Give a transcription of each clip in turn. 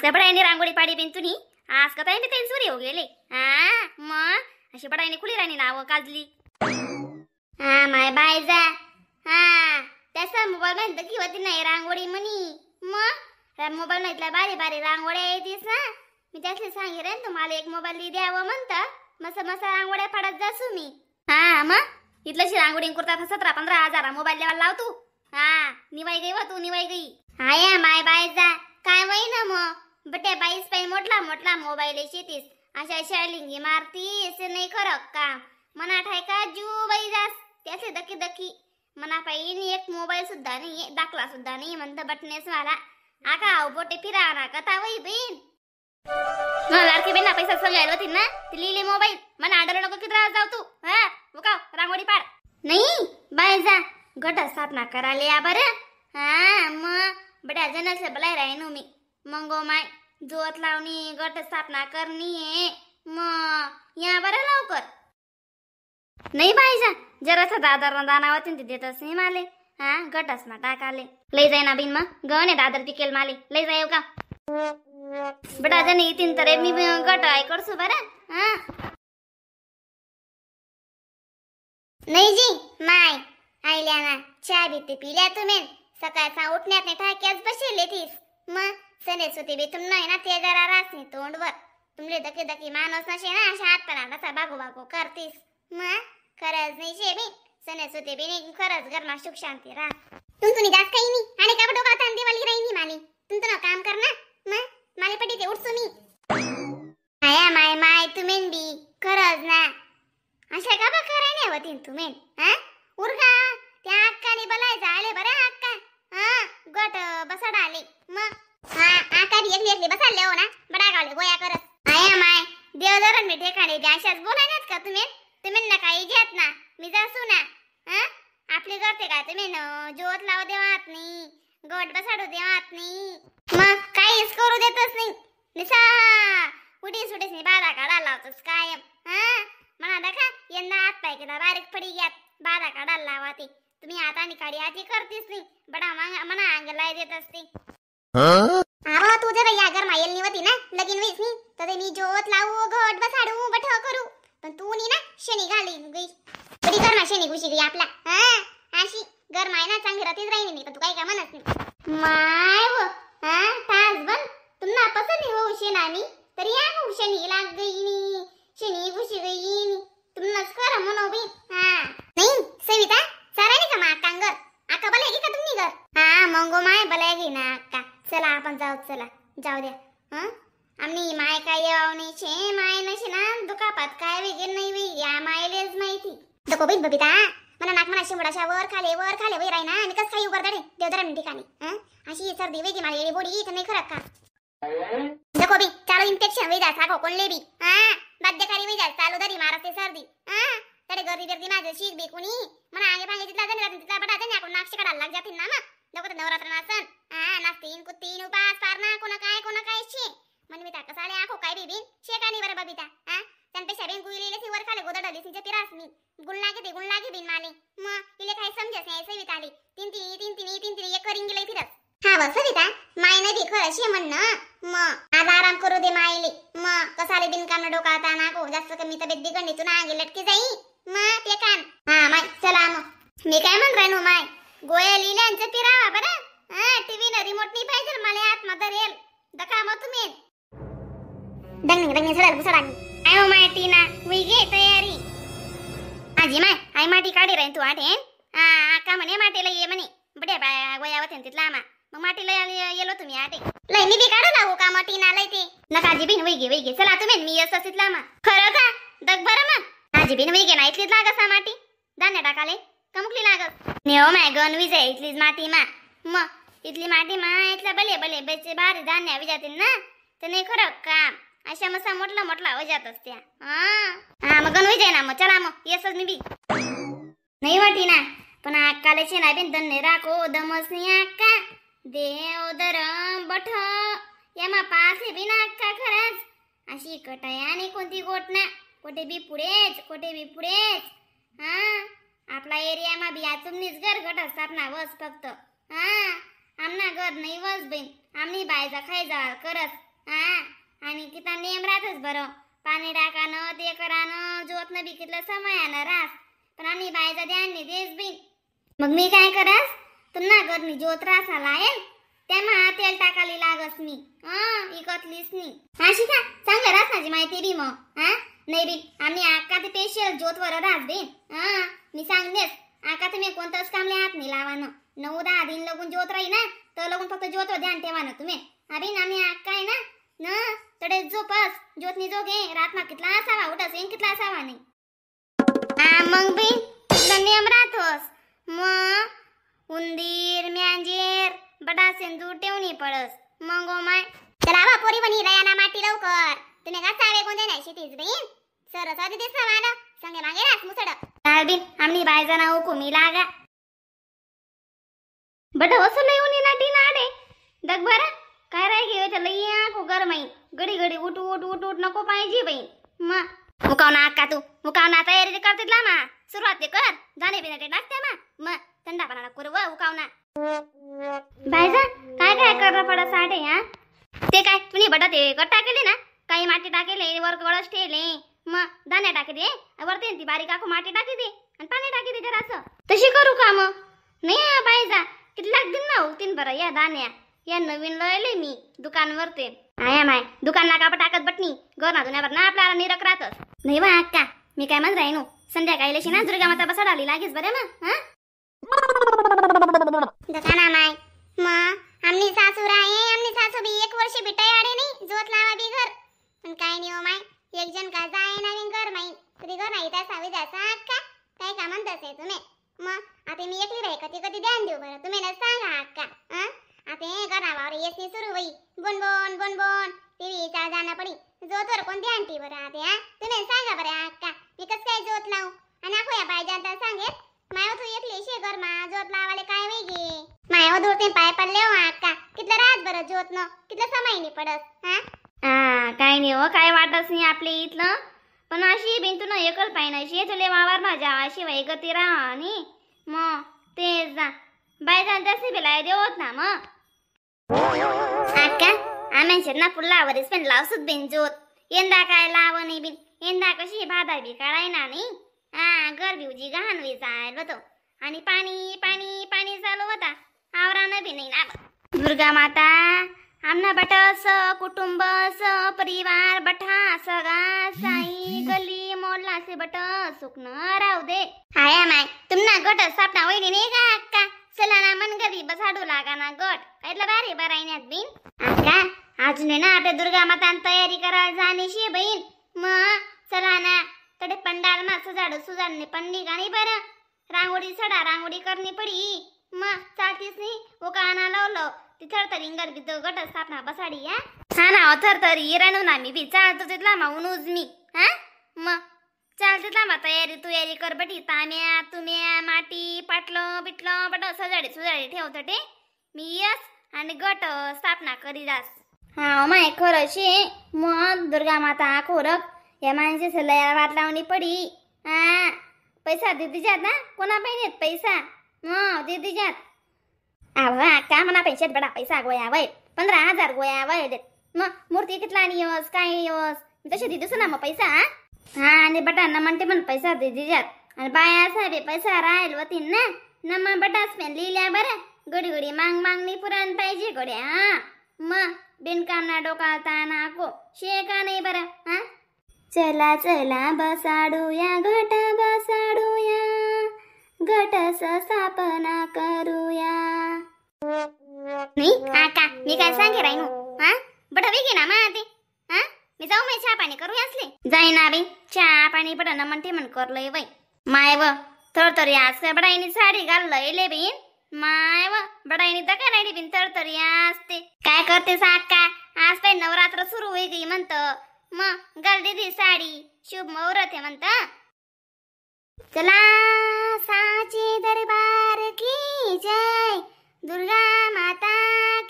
आज काय बडाईने रांगोळी पाडी बिन तुनी आज का ताई मी सुरी हो गेले. हा मग अशी बडाईने खुली राणी नाव काजली. हा माय बायजा हा त्याचा मोबाईल मध्ये किंवा ती नाही रांगोळी म्हणी. मग मोबाईल माहितला बारी बारी रांगोळ्या येतीस ना. मी त्यासले सांगे रे तुम्हाला एक मोबाईल द्यावं म्हणता मस्त मस्त रांगोळ्या पाडत जासू मी. हा मग इथलशी रांगोळी कुर्ता 17-15 हजार मोबाईल द्यायला लाव तू. हा निवाई गई वा तू निवाई गई. हाया माय बायजा काय वय ना मग बटे बाईस पाई मोठला मोठला मोबाईल शेतीस अशा अशा लिंगी मारतीस नाही खरं काम मना ठाय का जीव बाई जास त्याचे दकी दकी मना पाई एक मोबाईल सुद्धा नाही दाखला सुद्धा नाही म्हणतं बटनेस वाला आका बोटे फिरा ना कथा वई बहीण. लाडकी बहीण ना पैसा समजायला होती ना ती लिहिले मोबाईल मला आडलो नको किती त्रास जाऊ तू. हा उकाव रांगोळी पाड नाही बाय जा गट स्थापना करायला या बरं. हा मग बड्या जणांसले बलाय राहीन मी मंगो माय जोत लावणी गट स्थापना करणी आहे मग या बरं लवकर. नाही बायजा जरासा दादर दाना होते ते देतच नाही माले. हा गटच ना टाकाले लई जाईना बिन मग गण आहे दादर पिकेल माले लई जाय का बडा जण येतीन तर मी गट आहे करसू बरं. हा नाही जी माय आईल्या ना चहा बी ते पिल्या तुम्ही सकाळचा उठण्यात नाही ठाक्याच बसेले तीस मग सने सुते बी तुम नाही ना ते जरा रास नाही तोंडवर तुमले दकी दकी माणूस नशे ना अशा हात पण असा बागो बागो करतीस मग खरंच नाही शे बी सने सुते बी नाही खरंच घरमा सुख शांती राह. तुमतुनी जास्त काही नाही आणि का डोका ताण देवाली राहिनी माली तुमचं काम कर ना मग माले पटी ते उठसो मी. आया माय माय तुम्ही बी खरंच ना अशा का बा खरं नाही होतीन तुम्ही. हा उरका त्या अक्काने बोलायचं आले बरं अक्का. हा गट बसाड आले मग हा आका बी एकली एकली बसाडले हो ना बडा गावले गोया करत. आया माय देव धरण मी ठेकाणे बी अशाच बोलायनाच का तुम्ही तुम्ही ना काही घेत ना मी जासू ना. हा आपली करते का तुम्ही ज्योत लावू देवात नाही गट बसाडू देवात नाही मग काहीच करू देतच नाही निसा उडी सुटीस नाही बाधा काढायला लावतोस कायम. हा म्हणा दाखा यंदा हात पाय केला बारीक पडी घ्यात बाधा काढायला लावा ते तुम्ही आता निकाडी आधी करतीस नाही बडा मना अंग लाय देत असते. अरे तू जर या घर मायल होती ना लगीन वेळेस नी तर मी ज्योत लावू घट बसाडू बठ करू पण तू नी ना शनी घाली गई बडी घर शनी घुशी गई आपला. हा अशी घर माय ना चांगली राहतेच राहिली नाही पण तू काही का म्हणत नाही माय व. हा तास बन तुम्हाला पसंत नाही हो शेणानी तरी या हो शनी लाग गई नी शनी घुशी गई नी तुम्हालाच खरं म्हणो बी. हा नाही सविता चालाय का मा अक्कांगर अक्का बलाय का तुम्ही घर? हा मंगो माय बलाय गी ना अक्का चला आपण जाऊ चला जाऊ द्या. हा आम्ही माय काय येवाव नाही शे माय नशे ना दुखापात काय वेगळे नाही वेगळी या मायलेच माहिती दको बिन बबिता मला नाक म्हणा शिमडाशा वर खाले वय राही ना आणि कस काही उघडदडे देवधरण ठिकाणी. हा अशी सर्दी वेगळी मला येडी बोडी इथं नाही खरं का दको बी चालू इन्फेक्शन वेजा साखो कोणले बी. हा बाध्यकारी वेजा चालू दरी मारते सर्दी. हा तडे गर्दी गर्दी माझं शीक बी कुणी म्हणा आगे पांगे तिथला जण तिथला बडा जण आपण नाक्षी काढायला लाग जातील ना मग नको तर नवरात्र नासन. हा नाचतीन कुत्तीन उपास पार ना कोणा काय शे म्हण मी ताकस आले आखो काय बी बिन शे का नाही बरं बबिता. हा त्यांपेक्षा बिन गुईले वर खाले गोदडली सिंचे तिरास मी गुण लागे ते गुण लागे बिन माले मग इले काय समजस नाही सविता आली तीन तीन तीन तीन तीन तीन एक करीन गेले फिरस. हा बस सविता माय नाही बी खरं शे म्हणणं मग आज आराम करू दे मायले मग कसाले बिनकाम डोका नाको जास्त कमी तब्येत बिघडली तू ना अंगी लटकी जाई मग ते कान. हा माय चला मग मी काय म्हण राहिनो माय गोळ्या लिहिल्यांचं पिरावा बरं. हा टीव्ही ना रिमोट नाही पाहिजे मला आत्मा रेल दखा मग तुम्ही दंगनी दंगनी सडाल घुसडानी I हो my टीना हुई गे तयारी आजी my I माटी काढी राहीन तू आठेन. हा आका म्हणे माटीला ये म्हणे बडे बाय गोळ्या होते तिथला आमा मग माटीला येलो तुम्ही आठे लय मी बी काढू लागू का मग टीना लय ते नका आजी बिन वैगे वैगे चला तुम्ही मी असं तिथला आमा खरं का दग बरं मग आजी बिन वैगे ना इथलीच लागस माटी धान्य टाकाले कमुकली लागत नाही हो my गण विजय इथलीच माटी मा मग इथली माटी मा इथला भले भले बेचे भारी धान्य विजातील ना तर नाही खरं काम अशा मसा मोठला मोठला वजात असत्या. हा हा मग गण विजय ना मग चला मग येसच मी बी नाही वाटी ना पण अक्काला शेणा बिन धन्य राखो दमस नाही अक्का देव दरम बठ यामा पास बी ना अक्का खरंच अशी कटाया आणि कोणती गोट ना कोठे बी पुढेच कोठे बी पुढेच. हा आपला एरिया मा बी आचुमनीच घर घट स्थापना वस फक्त. हा आमना घर नाही वस बहीण आम्ही बायजा खाय जा करत हा आणि किता नेम राहतच बरं पाणी टाकानं ते करानं जोत न बी कितलं समयानं रास पण आम्ही बायचा ध्यान नाही देस बी. मग मी काय करस तुमना घरनी जोत रासाला आहे त्यामा तेल टाकाली लागस मी इकतलीस नी. हा शिका चांगलं रासनाची माहिती बी मग. हा नाही बी आम्ही आका ते स्पेशल जोतवर रास बी. हा मी सांगतेस आका तुम्ही कोणतंच कामले हात नाही लावानं 9-10 दिन लगून जोत राही ना तर लगून फक्त जोतवर ध्यान ठेवानं तुम्ही. अरे ना मी आका आहे ना न तडे झोपस जोतनी जोगे रात मा कितला असावा उठस येईन कितला असावा नाही. हा मग बी तुला नियम राहतोस मग उंदीर म्यांजेर बडा सेंदूर ठेवणी पडस मग ओ my. चला बा पोरी बनी रयाना माटी लवकर तुम्ही का सावे कोणते नाही शेतीच बहीण सरस आधी दिसला मला संगे मागे रास मुसड चाल बिन आमनी बायजा ना हुकुमी लागा बट वसं लई उनी नाटी नाडे दग बरं काय राय गे त्या लई आखो गरमाई घडी घडी उठ उठ उठ उठ नको पाहिजे बाई. मग मुकावना अक्का तू मुकावना तयारी करते मा सुरुवात ते कर जाणे बिना ते टाकते मा मग थंडा पाण्याला करू व उकावना बायजा काय काय करणं पडत साठे. हा ते काय तुम्ही बटा ते कट टाकेले ना काही माती टाकेले वर कळस ठेले मग दाण्या टाकी दे वरती ती बारीक आखो माती टाकी दे आणि पाणी टाकी दे जरासं तशी करू का मग. नाही हा बायजा किती लागतील ना होतीन बरं या दाण्या या नवीन लयले मी दुकानवर ते आया माय दुकान ना कापड टाकत बटनी घर ना जुन्यावर ना आपल्याला निरक राहतच नाही बा अक्का. मी काय म्हणत राहीनो संध्याकाळी लशी ना दुर्गा माता बसा आली लागेच बरं मग. हा दुकाना माय मग आमनी सासू राहे आमनी सासू बी 1 वर्ष बिटाय आडे नाही जोत लावा बी घर पण काय नाही हो माय एक जण का जाय नवीन घर माई तरी घर नाही त्या सावी जासा अक्का काय का म्हणत आहे तुम्ही. मग आता मी एकली राही कधी कधी ध्यान देऊ बरं तुम्ही ना सांगा अक्का. आता घरावर येसनी सुरू होई बोन बोन बोन बोन टीव्ही चा जाणं पडी जोतवर कोण ध्यान टी बरं आता. हा तुम्ही सांगा बरं अक्का मी कसं काय जोत लावू आणि आखो या बाय जाता सांगेल माय तू एकली शे घर मा जोत लावाले काय वय गे माय दूर ते पाय पडले हो अक्का कितलं रात बरं जोत न कितलं समय नाही पडत. हा हा काय नाही हो काय वाटत नाही आपल्या इथलं पण अशी बिंतू ना एकल पाहिजे अशी तुले वावर माझ्या अशी वय गती राहा आणि मग ते जा बाय जा तसे बेलाय देवत ना मग अक्का आम्ही ना पुढला वरीस पण लावसूत बिन जोत यंदा काय लाव नाही बिन यंदा कशी भादा बी काढाय ना नाही. हा घर बिवजी गहाण होई जायला होतो आणि पाणी पाणी पाणी चालू होता आवरानं बी नाही ना. दुर्गा माता आमना बटस कुटुंब स परिवार बठा सगा साई गली मोडला से बट सुकन राहू दे. हाय माय तुमना गट स्थापना होईल नाही का अक्का चला ना मन घरी बसाडू लागा ना गट कायतला भारी बरायण्यात बिन अक्का अजून आहे ना आपल्या दुर्गा मातान तयारी करायला जाण्याशी बहीण मग चला ना तडे पंडाल मा सजाड सुजाडणे पंडी का नाही बरं रांगोळी सडा रांगोळी करणी पडी मग चालतीच नाही उकाना लावलं ती थरथरी गरबी गट स्थापना बसाडी. हा हा ना थरथरी राणू ना मी बी चालतो तिथला माऊन उजमी. हा मग चालते मा तयारी तुयारी कर बटी ताम्या तुम्या माटी पाटलं बिटलं बट सजाडी सुजाडी ठेवतो ते मी यस आणि गट स्थापना करी जास. हा माय खरं शे मग दुर्गा माता खोरक या माणसे लया वाट लावणी पडी. हा पैसा दे दिजात ना कोणा पाहिजेत पैसा मग दे दिजात आव का म्हणा पैशात बडा पैसा गोया वय 15,000 गोया वय देत मग मूर्ती कितला आणि यस काय यस मी तशी दिदूस ना मग पैसा. हा आणि बटांना म्हणते पण पैसा दे दिजात आणि बाया साहेब पैसा राहील वतीन ना न मग बटाच पेन लिहिल्या बरं गडी गडी मांग मागणी पुराण पाहिजे गड्या. हा मग बिनकामना डोका ताना को शे का नाही बरं. हा चला चला बसाडूया घट बसाडूया घट स्थापना करूया. नाही आका मी काय सांगे राहिनो. हा बट वेगे ना मा ते हा मी जाऊ मी चहा पाणी करू असले जाईना बाई चहा पाणी बट ना म्हणते म्हण करलंय बाई माय व थरथरी आज काय बडाईनी साडी घाललंय ले बीन my व बडाईनी तर काय राहिली बिन थरथरी असते काय करते साका आज काय नवरात्र सुरू होई गई म्हणत मग घाल दीदी साडी शुभ मुहूर्त आहे म्हणत. चला साची दरबार की जय दुर्गा माता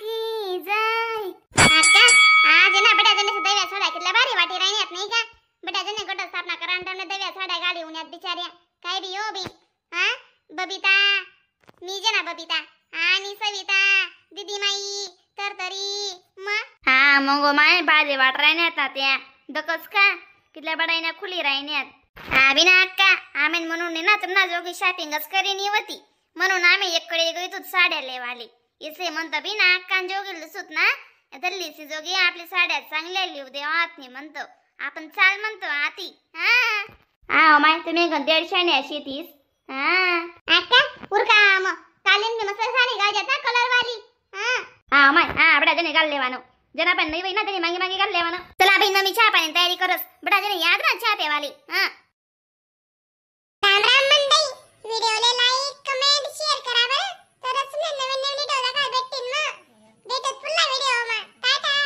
की जय. आका आज ना बड्या जण दव्या सोडा कितल्या भारी वाटी राहण्यात नाही का बड्या जण गट स्थापना करा आणि दव्या साड्या गाडी उन्हात बिचाऱ्या काय बी हो बी. हा बबिता मी जे ना बबिता आणि सविता दीदी माई तरतरी मग हा हा मग माय बाजे वाट राहण्यात त्या दकस का कितल्या बडाईना खुली राहण्यात. हा बिना अक्का, आम्ही म्हणून ना तुम्हाला जोगी शॉपिंगच करीनी होती, म्हणून आम्ही एकडे गईतूच साड्या लेवाली. इसे म्हणतो बिना अक्का जोगी लुसूत ना दल्लीसी जोगी आपली साड्या चांगल्या लिहू दे आत नाही म्हणतो आपण, चाल म्हणतो आती. हा हा माय, तुम्ही 150 अशी तीस. हा अक्का उरका मग, कालीन बी मस्त साडी घालतात कलर वाली. हा हा माय, हा बडा जने घाल लेवानो, जना पण नाही ना त्याने मागे मागे घाल लेवानो. चला बाई, नमी चहा पाणी तयारी करस, बडा जने याद ना चहा पेवाली. हा. राम राम मंडळी, व्हिडिओला like comment share करा बरं, तरच नवीन नवीन व्हिडिओ बघायला भेटतील. मग भेटत पुन्हा व्हिडिओ मा. टाटा.